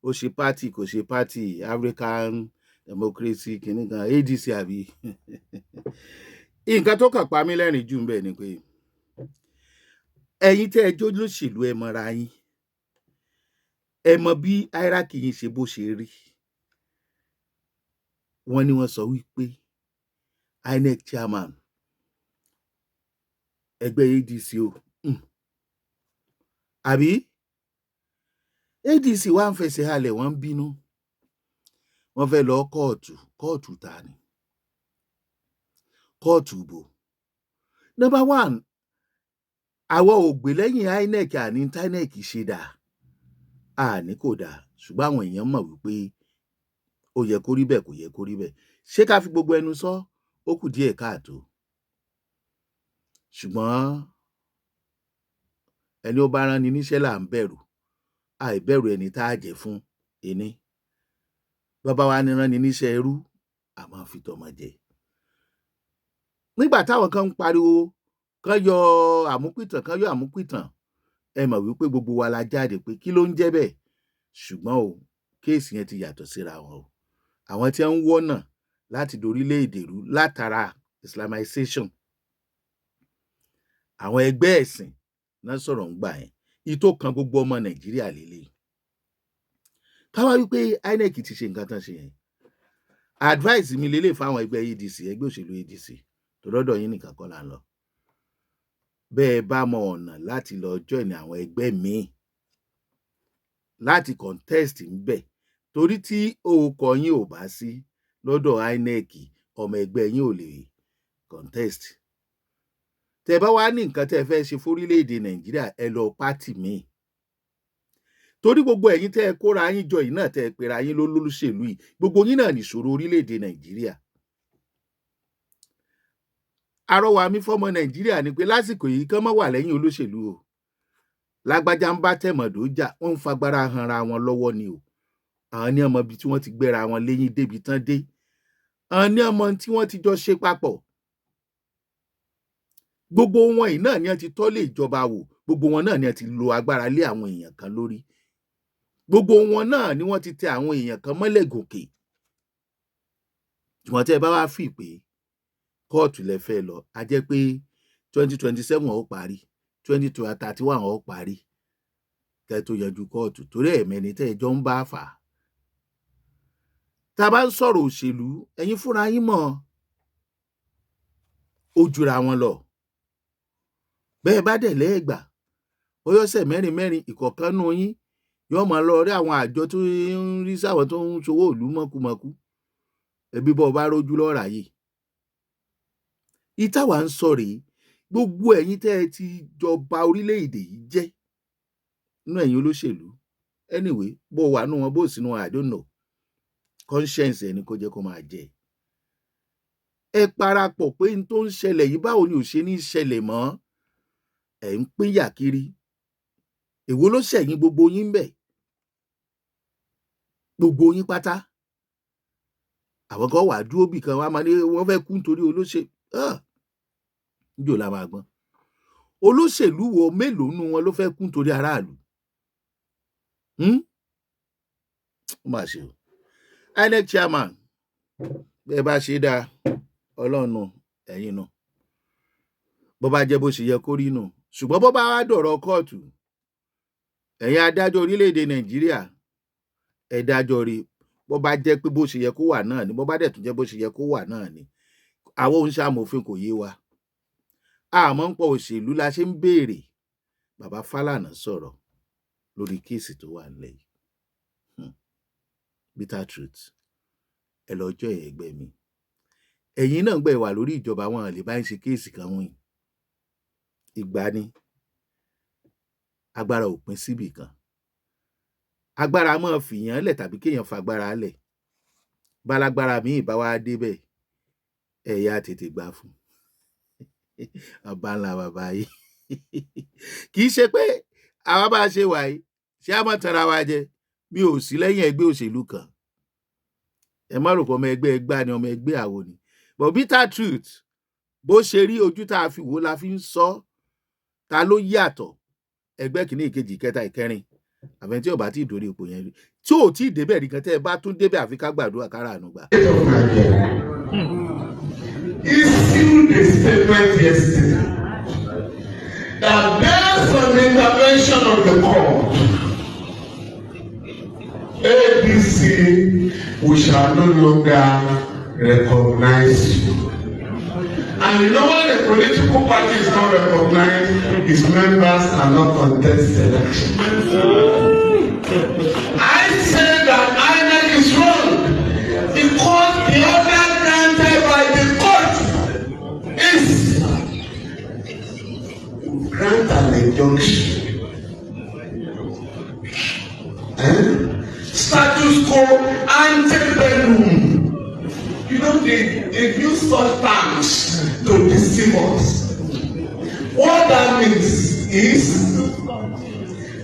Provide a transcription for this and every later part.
Ó ṣe party, kò ṣe party, African Democracy kìíní kan, ADC àbí. Nǹkan tó kàn pa mí lẹ́rìn jù ń bẹ̀ ni pé ẹ̀yin tẹ́ ẹ jólóṣèlú, ẹ mọra yín, ẹ mọ bí hierarchy yín ṣe bó ṣe rí. Wọ́n ní wọ́n sọ wípé INEC chairman, ẹgbẹ́ ADC o, àbí ADC wá ń fẹsẹ̀ halẹ̀, wọ́n ń bínú, wọ́n fẹ́ lọ kóòtù. Kóòtù ta ni? Kóòtù bò? Number one, àwọn ò gbè lẹ́yìn INEC. Àní tí INEC ṣe dáa, àní kò dáa, ṣùgbọ́n àwọn èèyàn mọ̀ wípé ó yẹ kó rí bẹ́ẹ̀, kò yẹ kó rí bẹ́ẹ̀. Ṣé ká fi gbogbo ẹnu sọ? Ó kù díẹ̀ káàtó, ṣùgbọ́n ẹni ó bá rán ni níṣẹ́ là ń bẹ̀rù, àìbẹ̀rù ẹni tá a jẹ́ fún ẹni. Bàbá wa ní rán ni níṣẹ́ ẹrú, a máa fi tọmọ jẹ. Nígbà táwọn kan ń pariwo kán yọ àmúpìtàn, kán yọ àmúpìtàn, ẹ mọ̀ wípé gbogbo wa la jáde pé kí ló ń jẹ́ bẹ́ẹ̀. Ṣùgbọ́n o, case yẹn ti yàtọ̀ síra wọn o. Àwọn tí wọ́n ń wọ́nà láti dorílẹ̀-èdè rú látara Islamization, àwọn ẹgbẹ́ ẹ̀sìn náà sọ̀rọ̀ ń gbà yẹn. Ìtò kan gbogbo ọmọ Nàìjíríà lélẹ̀ káwá wípé INEC ti ṣe nǹkan tán ṣe yẹn. Advice mi lélẹ̀ fáwọn ẹgbẹ́ ADC, ẹgbẹ́ òṣèlú ADC, tó lọ́dọ̀ yín nìkan kọ́ là ń lọ. Bẹ́ẹ̀ bá mọ ọ̀nà láti lọ join àwọn ẹgbẹ́ míì láti contest ńbẹ̀, torí tí orúkọ yín ò bá sí lọ́dọ̀ INEC, ọmọ ẹgbẹ́ yín ò lè contest. Tẹ́ bá wá ní nǹkan tẹ́ fẹ́ ṣe fórílẹ̀-èdè Nàìjíríà, ẹ lọ party míì, torí gbogbo ẹ̀yin tẹ́ ẹ kóra yín jọ yìí náà, tẹ́ ẹ pera yín lólóṣèlú yìí, gbogbo yín náà nìṣòro orílẹ̀-èdè Nàìjíríà. Àrọwà mi fọ́mọ Nàìjíríà ni pé lásìkò yìí, kán má wà lẹ́yìn olóṣèlú o. Lágbájá ń bá tẹ̀mọ̀dó jà, wọ́n ń fagbára hanra wọn lọ́wọ́ ni o. Àwọn ní ọmọ ibi tí wọ́n ti gbéra wọn léyìn débi tán dé, àwọn ní ọmọ tí wọ́n ti jọ ṣe papọ̀. Gbogbo wọn yìí náà ni wọ́n ti tọ́lé ìjọba wò, gbogbo wọn náà ni wọ́n ti lo agbára lé àwọn èèyàn kan lórí, gbogbo wọn náà ni wọ́n ti tẹ àwọn èèyàn kan mọ́lẹ̀ gòkè. Ṣùgbọ́n tẹ́ ẹ bá wá fi pé kóòtù lẹ fẹ́ lọ, a jẹ́ pé 2027 ó parí, 2031 ó parí kẹ́ tó yanjú kóòtù, torí ẹ̀mẹ́ni tẹ́ ẹ jọ ń bá fà á. Tá a bá ń sọ̀rọ̀ òṣèlú, ẹ̀yin fúnra yín mọ̀ ó jura wọn lọ. Bẹ́ẹ̀ bá dẹ̀ lẹ́ẹ̀gbà, bóyá ọ̀sẹ̀ mẹ́rin mẹ́rin, ìkọ̀ọ̀kan nù yín yóò máa lọ rí àwọn àjọ tó ń rí sáwọn tó ń ṣòwò ìlú mọ̀kùmọ̀kù. Ẹbí bọ́ bá rójú lọ́ọ́ ráyè. Ìtawà ń sọ rèé, gbogbo ẹ̀yin tẹ́ ẹ ti jọba orílẹ̀-èdè yìí jẹ́ nínú ẹ̀yin olóṣèlú, anyway, bó wà nù wọn, bó sínú wọn, I don't know, conscience ẹni kó jẹ́ kó máa jẹ. Ẹ parapọ̀ pé n tó ń ṣẹlẹ̀ yìí, báwo ni ò ṣe ní ṣẹlẹ̀ mọ́? Ẹ̀ ń pínyà kiri. Èwo ló ṣẹ̀yìn gbogbo yín bẹ̀? Gbogbo yín pátá, àwọn kan wà dúró bì kan, wọ́n á máa ní wọ́n fẹ́ kú nítorí olóṣèlú. Níjò la máa gbọ́n. Olóṣèlú wo, mélòó nínú wọn ló fẹ́ kú nítorí aráàlú? Ó mà ṣe o. INEC chairman, bẹ́ẹ̀ bá ṣe dáa, Ọlọ́run nù, ẹ̀yin nù, bó bá jẹ́ bó ṣe yẹ kó rí nù. Ṣùgbọ́n bó bá wá dọ̀rọ̀ kóòtù, ẹ̀yin adájọ́ orílẹ̀-èdè Nàìjíríà, ẹ dájọ́ rí. Bó bá jẹ́ pé bó ṣe yẹ kó wà náà ni, bó bá dẹ̀ tún jẹ́ bó ṣe yẹ kó wà náà ni, àwọn òun ṣàmòfin, kò yé wa, àmọ́ ń pọ̀ òṣèlú la ṣe ń béèrè. Bàbá Fálànà sọ̀rọ̀ lórí case tó wà nílẹ̀ yìí. Bitter truth. Ẹ lọ jọ́ ẹgbẹ́ mi. Ẹ̀yin náà gbẹ̀ wà lórí ìjọba, wọn lè bá ń ṣe case kan wọ̀nyí. Ìgbà ni agbára ò pín síbì kan. Agbára máa fìyàn lẹ̀ tàbí kéèyàn fagbára lẹ̀. Bálágbára míì bá wá débẹ̀, ẹ̀yà tètè gbà fún bàbá ńlá bàbá yìí. Kì í ṣe pé àwa bá a ṣe wà yìí, ṣé a mọ̀ tanra wa jẹ? Mi ò sí lẹ́yìn ẹgbẹ́ òṣèlú kan. Ẹ má rò pé ọmọ ẹgbẹ́ ẹgbá ni, ọmọ ẹgbẹ́ àwo ni. But bitter truth, bó ṣe rí, ojú tá a fi wò la fi ń sọ. Ta ló yàtọ̀? Ẹgbẹ́ kìíní, ìkejì, ìkẹta, ìkẹrin, àfẹn tí ò bá tí ì dórí ipò yẹn rí. Tí ò tí ì débẹ̀ rí gan, tẹ́ ẹ bá tún débẹ̀, àfi ká gbàdúrà kára àánú gbà. Of Nigeria issued a statement yesterday that based on the intervention of the court, APC, we shall no longer recognize you. And you know, when a political party is not recognized, its members cannot contest election. I say that INEC is wrong because the order granted by the court is grant an injunction. Eh? Status quo ante bellum. You know, they use such terms to deceive us. What that means is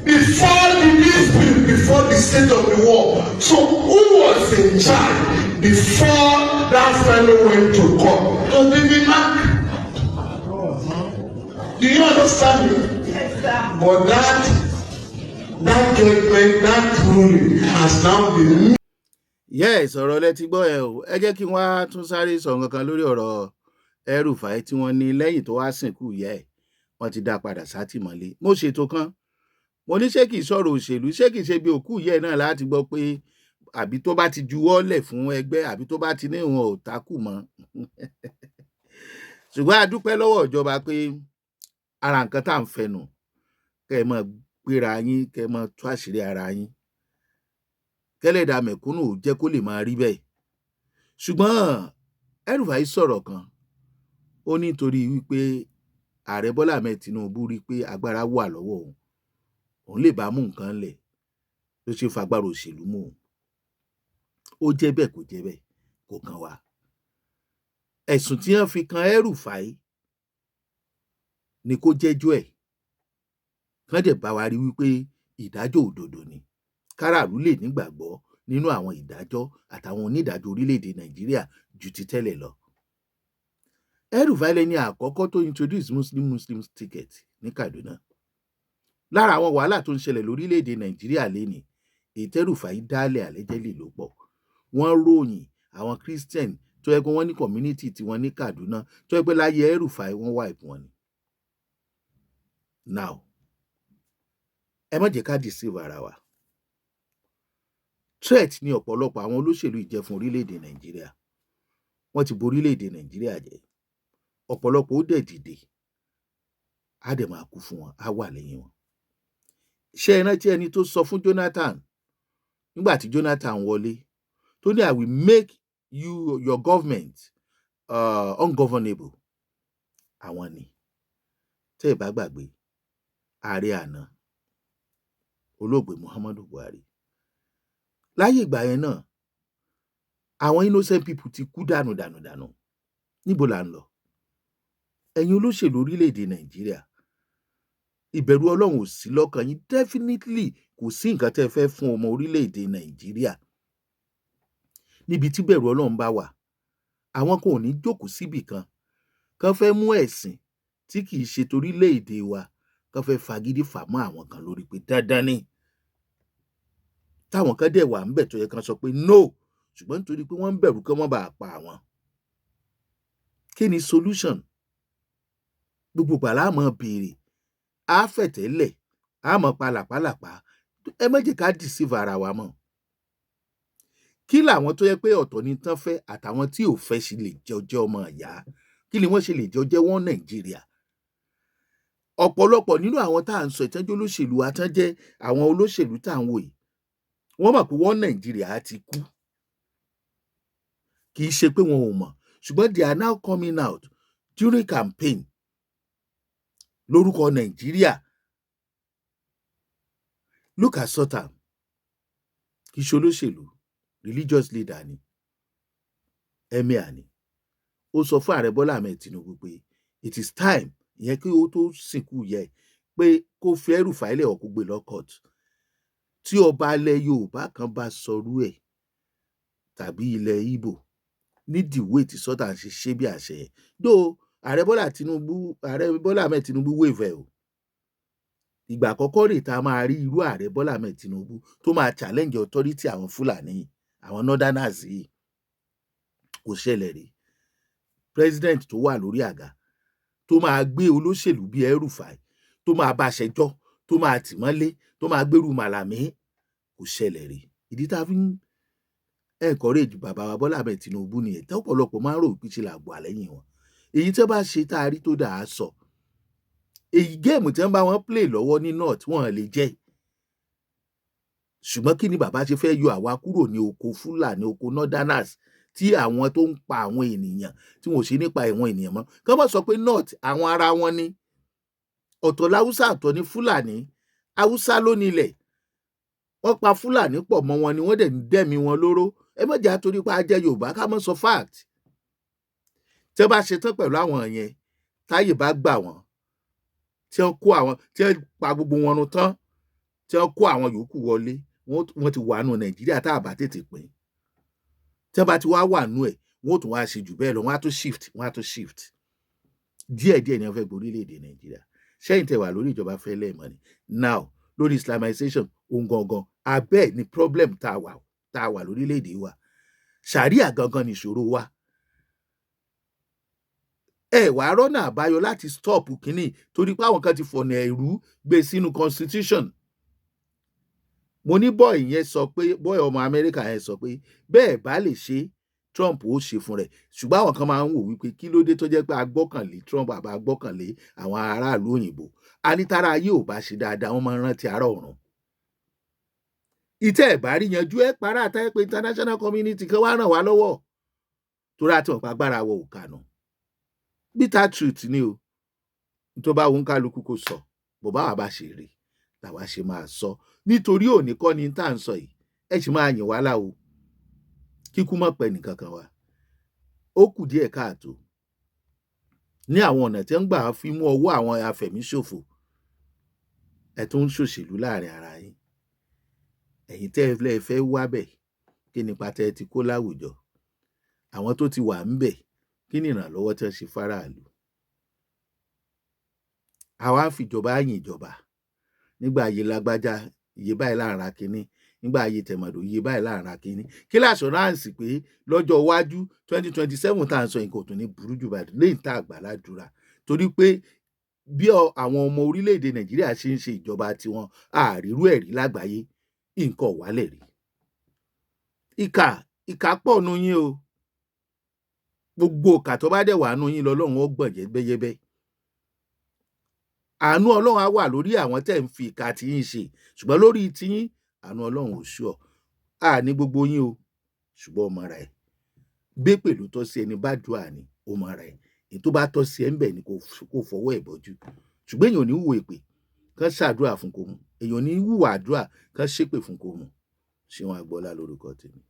before the dispute, before the state of the war. So who was in charge before that fellow went to court? It was David Mark. Do you understand me? Yes, sir. But that judgment, that ruling has now been Yes, ọ̀rọ̀ lẹ ti gbọ́ ẹ o. Ẹ jẹ́ kí wọ́n á tún sáré sọ nǹkan kan lórí ọ̀rọ̀ El-Rufai tí wọ́n ní lẹ́yìn tó wá sìnkú ìyá ẹ̀, wọ́n ti dá a padà sátìmọ́lé. Mo ṣètò kan, mo ní ṣé kìí sọ̀rọ̀ òṣèlú, ṣé kìí ṣe bí òkú ìyá ẹ̀ náà láti gbọ́ pé àbí tó bá ti juwọ́ lẹ̀ fún ẹgbẹ́, àbí tó bá ti ní ìwọ̀n ò takù mọ́. Ṣùgbọ́n a dúpẹ́ lọ́wọ́ ìjọba pé ara nǹkan tá à ń fẹnu kẹ́ ẹ máa gbéra yín, kẹ́ ẹ máa tú àṣírí ara yín, kẹ́lẹ́dàá mẹ̀kúnnù ò jẹ́ kó lè máa rí bẹ́ẹ̀. Ṣùgbọ́n El-Rufai sọ̀rọ̀ kan, ó ní nítorí wípé Ààrẹ Bọ́lá Ahmed Tinubu rí pé agbára wà lọ́wọ́ òun, òun lè bá mú nǹkan lẹ̀ ló ṣe fagbára òṣèlú mú òun. Ó jẹ́ bẹ́ẹ̀, kò jẹ́ bẹ́ẹ̀, kò kàn wá. Ẹ̀sùn tí wọ́n fi kan El-Rufai ni kó jẹ́jọ́ ẹ̀, kán dẹ̀ bá wa rí wípé ìdájọ́ òdodo ni, káràlú lè nígbàgbọ́ nínú àwọn ìdájọ́ àtàwọn onídàájọ́ orílẹ̀-èdè Nàìjíríà ju ti tẹ́lẹ̀ lọ. El-Rufai lẹni àkọ́kọ́ tó introduce Muslim Muslim ticket ní Kaduna. Lára àwọn wàhálà tó ń ṣẹlẹ̀ lórílẹ̀-èdè Nàìjíríà lénìí, èyí tí El-Rufai dálẹ̀ allegedly ló pọ̀. Wọ́n ròyìn àwọn Christian tó yẹ pé wọ́n ní community tiwọn ní Kaduna, tó yẹ pé láyé El-Rufai wọ́n wipe wọn ni. Now, ẹ má jẹ́ ká deceive ara wa. Threat ni ọ̀pọ̀lọpọ̀ àwọn olóṣèlú yìí jẹ́ fún orílẹ̀-èdè Nàìjíríà. Wọ́n ti borílẹ̀-èdè Nàìjíríà jẹ́. Ọ̀pọ̀lọpọ̀ ó dẹ̀ dìde, á dẹ̀ máa kú fún wọn, á wà lẹ́yìn wọn. Ṣé ẹ rántí ẹni tó sọ fún Jonathan nígbà tí Jonathan wọlé, tó ní, "I will make you, your government ungovernable"? Àwọn ni. Tẹ́ ẹ bá gbàgbé, ààrẹ àná, olóògbé Muhammadu Buhari, láyé ìgbà yẹn náà, àwọn innocent people ti kú dànù dànù dànù. Níbo là ń lọ, ẹ̀yin olóṣèlú orílẹ̀-èdè Nàìjíríà? Ìbẹ̀rù Ọlọ́run ò sí lọ́kàn yín. Definitely, kò sí nǹkan tẹ́ ẹ fẹ́ fún ọmọ orílẹ̀-èdè Nàìjíríà. Níbi tí bẹ̀rù Ọlọ́run bá wà, àwọn kan ò ní jókòó síbì kan kán fẹ́ mú ẹ̀sìn tí kì í ṣe torílẹ̀-èdè wa, kán fẹ́ fagídí fà mọ́ àwọn kan lórí pé dandan ni, táwọn kan dẹ̀ wà ńbẹ̀ tó yẹ kán sọ pé no, ṣùgbọ́n nítorí pé wọ́n ń bẹ̀rù kán má bàa pa àwọn. Kí ni solution? Gbogbo ìgbà la máa béèrè, á fẹ̀tẹ́lẹ̀, á máa pa làpálàpá. Ẹ má jẹ́ ká deceive ara wa mọ́. Kí làwọn tó yẹ pé ọ̀tọ̀ ni tán fẹ́ àtàwọn tí ò fẹ́ ṣe lè jọ jẹ́ ọmọ ìyá? Kí ni wọ́n ṣe lè jọ jẹ́ wọ́n Nàìjíríà? Ọ̀pọ̀lọpọ̀ nínú àwọn tá à ń sọ ìtẹ́jú olóṣèlú wa tán jẹ́ àwọn olóṣèlú tá à ń wò yìí, wọ́n mọ̀ pé wọ́n Nàìjíríà ti kú. Kì í ṣe pé wọn ò mọ̀, ṣùgbọ́n they are now coming out during campaign lórúkọ Nàìjíríà. Look at Sultan. Kì í ṣe olóṣèlú, religious leader ni, emir ni. Ó sọ fún Ààrẹ Bọ́lá Ahmed Tinubu pé it is time, ìyẹn kí ó tó sìnkú yẹ, pé kó fi El-Rufai lẹ̀ kó gbé lọ court. Tí ọba ilẹ̀ Yorùbá kan bá sọrú ẹ̀, tàbí ilẹ̀ Ìgbò, ní the way tí Sultan ṣe ṣe bí àṣẹ yẹn dó, Ààrẹ Bọ́lá Tinubu, Ààrẹ Bọ́lá Ahmed Tinubu waive ẹ̀ o. Ìgbà àkọ́kọ́ rèé tá a máa rí irú ààrẹ Bọ́lá Ahmed Tinubu tó máa challenge authority àwọn Fúlàní yìí, àwọn northerners yìí. Kò ṣẹlẹ̀ rí. President tó wà lórí àga tó máa gbé olóṣèlú bíi El-Rufai, tó máa bá ṣẹjọ́, tó máa tì mọ́lé, tó máa gbérù Màlàmí, kò ṣẹlẹ̀ rí. Ìdí tá a fi ń encourage bàbá wa Bọ́lá Ahmed Tinubu nìyẹn, tí ọ̀pọ̀lọpọ̀ máa ń rò pé ṣe là gbà lẹ́yìn wọn. Èyí tí wọ́n bá ṣe tá a rí tó dà á sọ. Èyí game tí wọ́n bá wọn play lọ́wọ́ ní north, wọ́n lè jẹ́. Ṣùgbọ́n kí ni bàbá ṣe fẹ́ yọ àwa kúrò ní oko Fúlàní, oko northerners, tí àwọn tó ń pa àwọn ènìyàn, tí wọn ò ṣe nípa àwọn ènìyàn mọ́? Kí wọ́n sọ pé north, àwọn ara wọn ni. Ọ̀tọ̀ láwùsá, ọ̀tọ̀ ní Fúlàní. Haúsá ló nílẹ̀, wọ́n pa Fúlàní pọ̀ mọ́ wọn ni, wọ́n dẹ̀ ń dẹ́mi wọn lóró. Ẹ má jẹ́ àtorí pé a jẹ́ Yorùbá ká mọ́ sọ fact. Tí wọ́n bá ṣe tán pẹ̀lú àwọn yẹn, táyè bá gbà wọ́n, tí wọ́n kó àwọn tí wọ́n pa gbogbo wọn run tán, tí wọ́n kó àwọn yòókù wọlé, wọ́n ti wà nù Nàìjíríà. Tá a bá tètè pín, tí wọ́n bá ti wá wà nù ẹ̀, wọ́n ó tún wá ṣe jù bẹ́ẹ̀ lọ. Wọ́n á tún shift, wọ́n á tún shift díẹ̀díẹ̀ ní wọ́n fẹ́ gborílẹ̀-èdè Nàìjíríà. Ṣẹ́yìn tẹ́ wà lórí ìjọba fẹ́ lẹ́ẹ̀mọ́ ni. Now, lórí Islamization ohun gangan abẹ́ ni problem tá a wà lórílẹ̀-èdè wa. Ṣàríà gangan ni ìṣòro wa. Ẹ wàá rọ́nà àbáyọ láti stop kínní, torí pé àwọn kan ti fọ̀nà ẹ̀rú gbé sínú constitution. Mo ní boy yẹn sọ pé, boy ọmọ Amẹ́ríkà yẹn sọ pé bẹ́ẹ̀ bá lè ṣe, Trump ó ṣe fún rẹ̀. Ṣùgbọ́n àwọn kan máa ń wò wípé kí ló dé tó jẹ́ pé a gbọ́kànlé Trump àbá gbọ́kànlé àwọn aráàlú òyìnbó. A ní tára ayé ò bá ṣe dáadáa, wọ́n máa ń rántí ará ọ̀run. Ìtẹ́ ẹ̀ bá rí yanjú ẹ̀ para àtàyè pé international community kan wá ràn wá lọ́wọ́, torí àti ọ̀pá agbára wọ òkànù. Bitter truth ni o. Tó bá wọn kálukú kó sọ bó bá wà bá ṣe rí làwa ṣe máa sọ, nítorí òní kọ́ ni tá à ń sọ yìí. Ẹ sì máa yìn wá láwo kíkú mọ̀ pẹ́ nìkankan wa. Ó kù díẹ̀ káàtó ní àwọn ọ̀nà tí wọ́n ń gbà fi mú ọwọ́ àwọn afẹ̀míṣòfò. Ẹ tún ń ṣòṣèlú láàrin ara yín. Ẹ̀yin tẹ́ ẹ lẹ́ fẹ́ wábẹ̀, kí nípa tẹ́ ẹ ti kó láwùjọ? Àwọn tó ti wà ńbẹ̀, kí ni ìrànlọ́wọ́ tí wọ́n ṣe fáráàlú? Àwa ń fìjọba yìn ìjọba. Nígbà ayé lágbájá, iye báyìí là ń ra kínní. Nígbà ayé tẹ̀mọ̀dò, iye báyìí là ń ra kínní. Kí l'assurance pé lọ́jọ́ iwájú, 2027 tá à ń sọ yìí, kò tún ní burú jù báyìí lẹ́yìn tá a gbà ládùúrà? Torí pé bí àwọn ọmọ orílẹ̀-èdè Nàìjíríà ṣe ń ṣe ìjọba tiwọn, àrírú ẹ̀rí lágbàáyé, nǹkan ò wálẹ̀ rí. Ìkà, ìkà pọ̀ nù yín o. Gbogbo ìkà tó bá dẹ̀ wà nù yín, lọ́lọ́run ó gbọ̀n yẹ́bẹ́yẹ́bẹ́. Àánú Ọlọ́run á wà lórí àwọn tẹ́ ń fi ìkà tiyín ṣe, ṣùgbọ́n lórí tiyín, àánú Ọlọ́run ò ṣúọ̀. A ní gbogbo yín o, ṣùgbọ́n ọmọ rẹ̀ gbépè ló tọ́ sí ẹni bá dùà ní ó mọ rẹ̀. Èyí tó bá tọ́ sí ẹ ń bẹ̀ ni kò fọwọ́ ẹ̀ bọ́jú. Ṣùgbọ́n èèyàn ò ní hùwà èpè kán ṣàdúrà fún kó mu, èèyàn ò ní hùwà àdúrà kán ṣépè fún kó mu. Ṣéun Agboola lórúkọ tèmi.